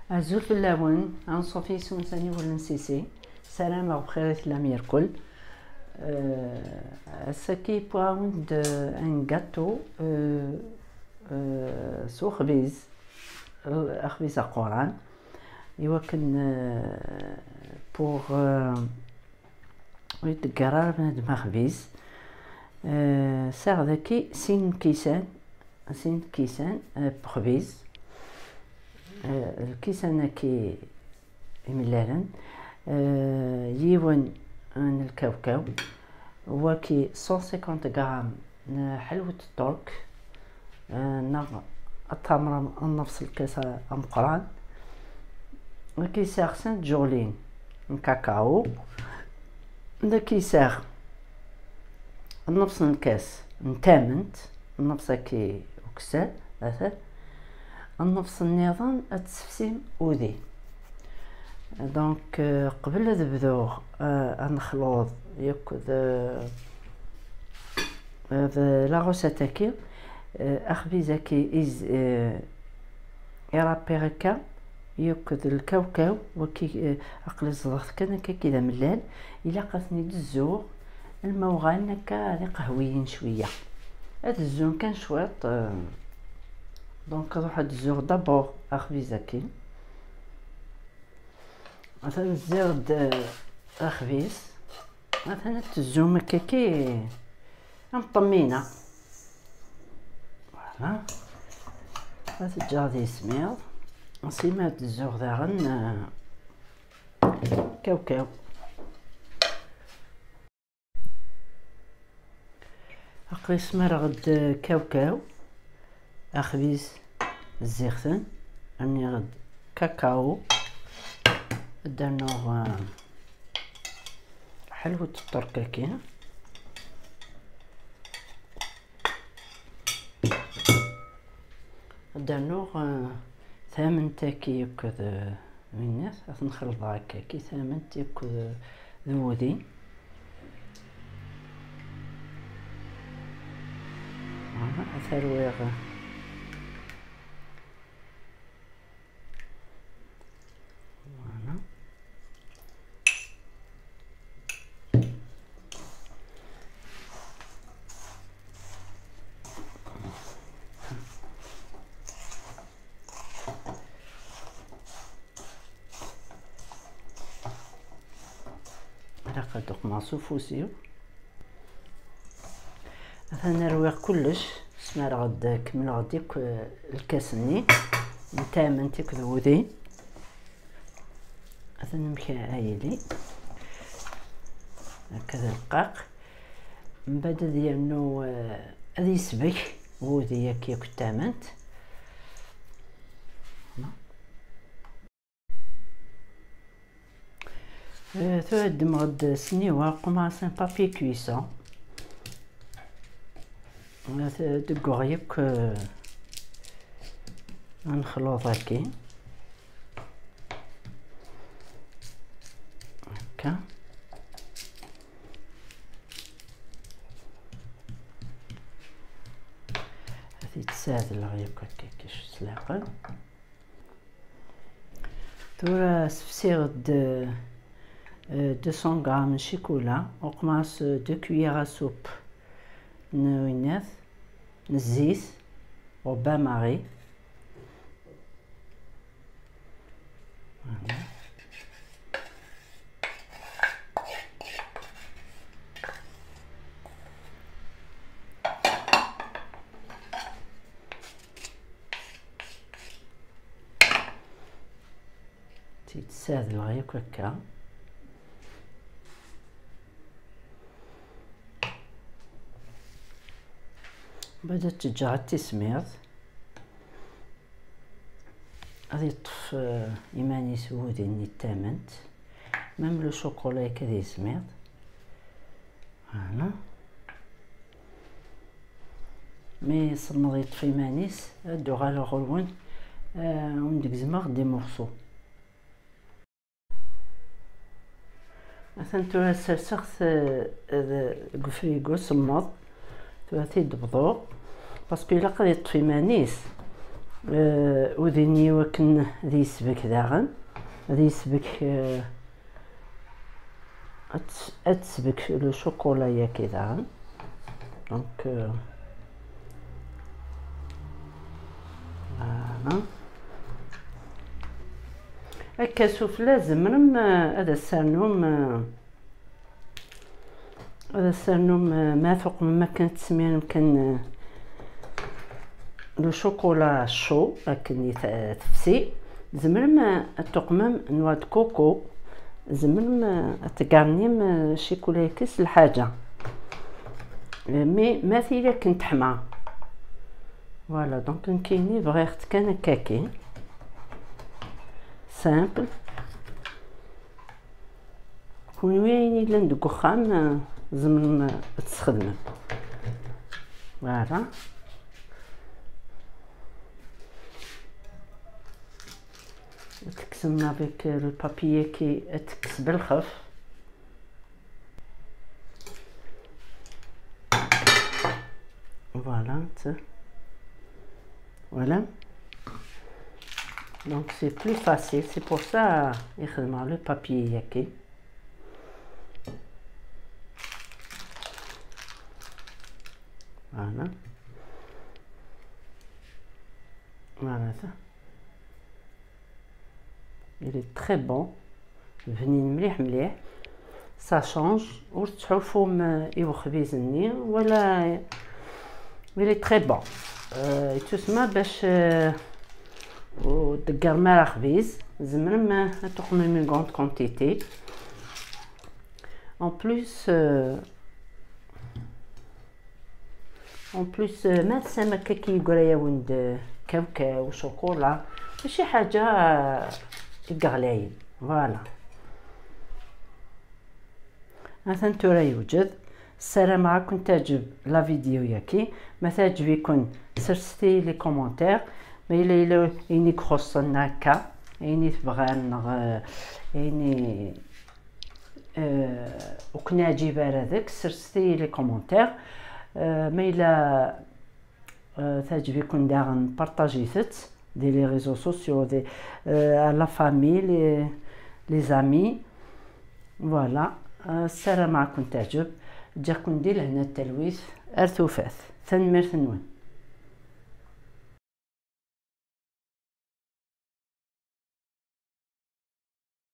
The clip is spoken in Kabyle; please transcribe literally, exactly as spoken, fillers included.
Azul fell-awen, anṣuf yes-wen s aniwel n Sisi. Ssarameɣ bxir i tellam yerkul. Euh, ass-agi, wwiɣ-awen-d, euh, un gâteau, euh, euh, s uxbiz, axbiz aquran, iwakken, euh, pour, euh, ur itegger ara bnadem axbiz. Euh, sɛiɣ daki sin n lkisan, sin n lkisan, euh, n uxbiz. Euh, lkisan-agi imellalen, euh, yiwen n lkawkaw, waki cent cinquante grammes n ḥelwet Ṭṭurk, euh, neɣ ad tamrem nnefs lkas ameqqran. Waki sɛiɣ sin tjuɣlin n kakao, daki sɛiɣ nnefs n lkas n tament, nnefs-agi ukessar, atan. Nnefs nniḍen ad tessefsim udi. Donc, euh, qbel ad bduɣ, euh, ad nexluḍ yakk d, euh, d la recette-agi, euh, axbiz-agi iz-, euh, irappi akka, yakk d lkawkaw, waki, euh, aql-i ẓḍeɣ-t kan akka, ki d amellal, ilaq ad ten-id-zzuɣ, alma uɣalen akka d iqehwiyen cwiya. Ad zzun kan cwiṭ, euh, donc ad ruḥ ad zzuɣ d'abord axbiz-agi. Atan zziɣ-d, euh, axbiz. Atan ad tezzum akkaki am ṭṭemmina. Voilà. Ad teǧǧeɣ ad yismiḍ. Sima ad tezzuɣ daɣen, euh, kawkaw. Aql-i smareɣ-d kawkaw, axbiz zziɣ-ten, rniɣ-d kakao, ad d-rnuɣ, ah, ḥelwet Ṭṭerk-agi. Ad d-rnuɣ, ah, tament-agi akked, ah, Winna ad ten-xelḍeɣ akka, ki tament akked d wudi. Voilà, ad t-rwiɣ. Voilà. Ilaq ad uqmeɣ s ufus-iw. Atan rwiɣ kullec, smareɣ-d, kemmleɣ-d akk, eh, lkas-nni n tament akked wudi. Atan amek a yili. Akka d rqaq. Mbeɛd ad yernu, eh, ad yesbek wudi-agi akk d tament. Eh, tura ddmeɣ-d sniwa, qummeɣ-as un papier cuisson. Eh, deggeɣ yakk, eh, anexluḍ-agi. Akka. Ad t-id-ssaɛdleɣ yakk akka, akka s leɛqel. Tura sefsiɣ-d, eh, deux cents grammes n ccikula, uqmeɣ-as deux cuillères à soupe n winat, n zzit, au bain-marie. Voilà. Tt-id-ssaɛdleɣ yakk akka. Bada tt-ǧǧeɣ ad tismiḍ. Ad yeṭṭef, eh, iman-is wudi-nni n tament. Même le chocolat akka ad yismiḍ. Voilà. Mi semmeḍ yeṭṭef iman-is, ad d-uɣaleɣ ɣur-wen, eh, ad wen-d-gezmeɣ des morceaux. Atan tura serseɣ-t, eh, deg ufrigu semmeḍ. Tura ad t-id-bḍuɣ. Parce que ilaq ad yeṭṭef iman-is. Eh, udi-nni iwakken ad yesbek daɣen, ad yesbek, eh, ad ts-, ad tesbek le chocolat-yaki daɣen. Donc, euh, voilà. Akka sufella tzemrem, eh, ad as-ternum, eh, ad as-ternum, eh, ma tuqmem akken ad tesmirem kan, eh, le chocolat chaud, akken i t-, tefsi. Tzemrem, eh, ad tuqmem noix de coco. Tzemrem, eh, ad tgarnim, eh, ccikula-yaki s lḥaǧa. Eh, mais ma tili akken teḥma. Voilà, donc nekkini bɣiɣ-tt kan akkaki. Simple. Kunwi ayen yellan deg uxxam, eh, tzemrem, eh, ad tesxedmem. Voilà. Ad tekksem avec, eh, le papier-ki, ad tekkes belxef. Voilà, t-, voilà. Donc c'est plus facile, c'est pour ça i xedmeɣ le papier-yaki. Voilà. Voilà ça. Il est très bon. Bnin mliḥ mliḥ. Ça change. Ur tettḥulfum, euh, i wexbiz-nni, wala. Il est très bon. Euh, yettusma bac, euh, ur tdeggrem ara axbiz. Tzemrem, euh, ad tuqmem une grande quantité. En plus, euh, en plus, euh, ma tesɛam akka ki yeggra-yawen-d, euh, kawkaw, cukula, mačči ḥaǧa, euh, i yeɣlayen. Voilà. Atan tura yewjed. Ssarameɣ ad kent-teɛǧeb la vidéo-yaki. Ma teɛǧeb-iken, serset-iyi les commentaires. Ma yella yella ayen i ixuṣṣen akka, ayen i tebɣam, neɣ, euh, ayen i, euh, ur ken-yeɛǧib ara deg, serset-iyi les commentaires. Euh, ma yella, euh, teɛǧeb-iken daɣen, partagez-tt di les réseaux sociaux, di, euh, à la famille, les, les amis. Voilà. Euh, ssarameɣ ad ken-teɛǧeb. Ǧǧiɣ-ken di lehna d talwit. Ar tufat. Tanemmirt-nwen.